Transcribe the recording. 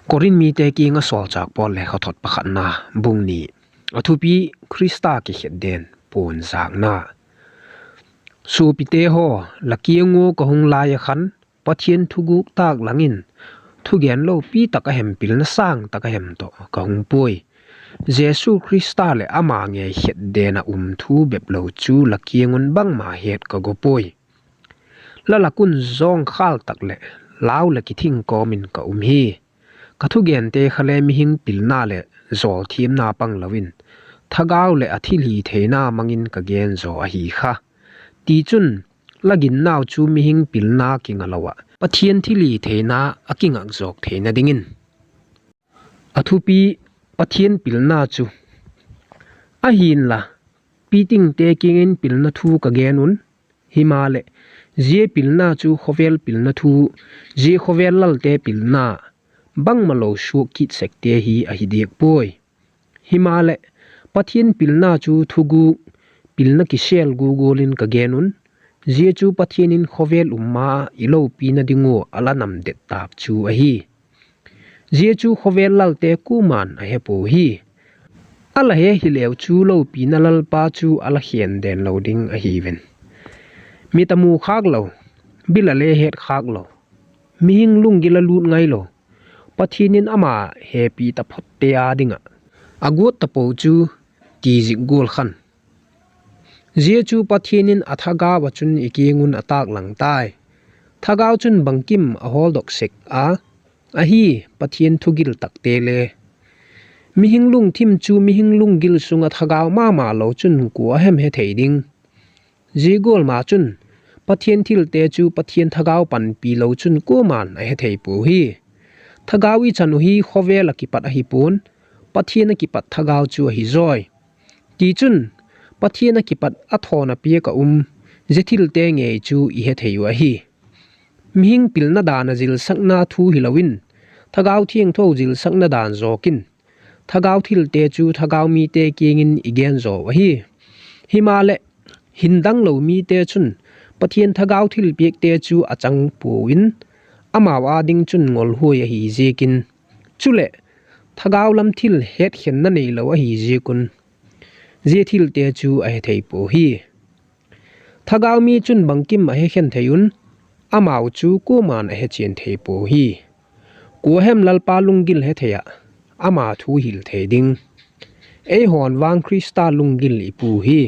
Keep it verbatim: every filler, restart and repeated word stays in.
Korinth mite kiang ah sawlchâk Paul lekhathot pakhatna, bung ni. A thupi: Khrista kikhetden puanzâkna. Suapite haw, la kiang ua ka hung lai ah khan, Pathian thugûk tâk lang in, thugen lopi tak a hem, pilna sâng tak a hem tawh ka hung puai. Jesu Khrista leh ama ngei khetden ah um thu bep lo chu la kiang un bangma het ka go puai. La lak un zawngkhâl tak leh lau leh kithing kawm in ka um hi. Ka thugente kha le mihing pilna leh jawlthiamna pang lo in, thagau leh a thilhitheina mang in ka gen zaw ahi kha. Tichun, la ginnau chu mihing pilna kingak lo ah, Pathian thilhitheina a kingak zawk theina dingin. A thupi: Pathian pilna chu. Ahi'nla, pitingte kiang in pilna thu ka gen un; himaleh, zia pilna chu khawvel pilna thu, zia khawvel lalte pilna bangmalo suak kit sekte hi ahi diak puai. Himaleh, Pathian pilna chu thugûk, pilna kisêl gu gual in ka gen un; zia chu Pathian in khawvel um ma ah i lopina ding ua a la namdet tâk chu ahi. Zia chu khawvel lalte kuama'n a he pua hi. A la he hileu chu lopina Lalpa chu a la khen den lo ding ahiu in. Mit a mu khâk lo, bil a le het khâk lo, mihing lunggil a lût ngai lo, Pathian in ama hepi taphotte â ding ah a guat tapo chu, ti zik gual khan. Zia chu Pathian in a thagau ah chun i kiang un a tâk lang tai. Thagau chun bangkim a hawldok sek a, ahi, Pathian thugil takte le. Mihing lungthim chu mihing lunggil sung ah thagau ma ma lo chun kua a hem he thei ding? Zia gual ma chun, Pathian thilte chu Pathian thagau panpi lo chun kuama'n a he thei pua hi. Thagau i chan uh hi khawvel ah kipat ahi pua'n, Pathian ah kipat thagau chu ahi zawi. Tichun, Pathian ah kipat a thawn a piak ah um zia thilte ngei chu i he thei uh ahi. Mihing pilna dan ah zilsakna thu hilo in, Thagau Thiangtho zilsakna dan zawk in, thagau thilte chu thagau mite kiang in i gen zaw uh ahi. Himaleh, hin dang lo mite chun Pathian thagau thilpiakte chu a chang puau in, amau â ding chun ngolhuai ahi ziakin, chuleh, thagau lam thil hetkhenna neilo ahi ziak un, zia thilte chu a he thei pua hi. Thagau mi chun bangkim a he khen thei un, amau chu kuama'n a he chian thei pua hi. Kua hem Lalpa lunggil he thei ah, ama thu hil thei ding? Eihaw'n vang Khrista lunggil i pu hi.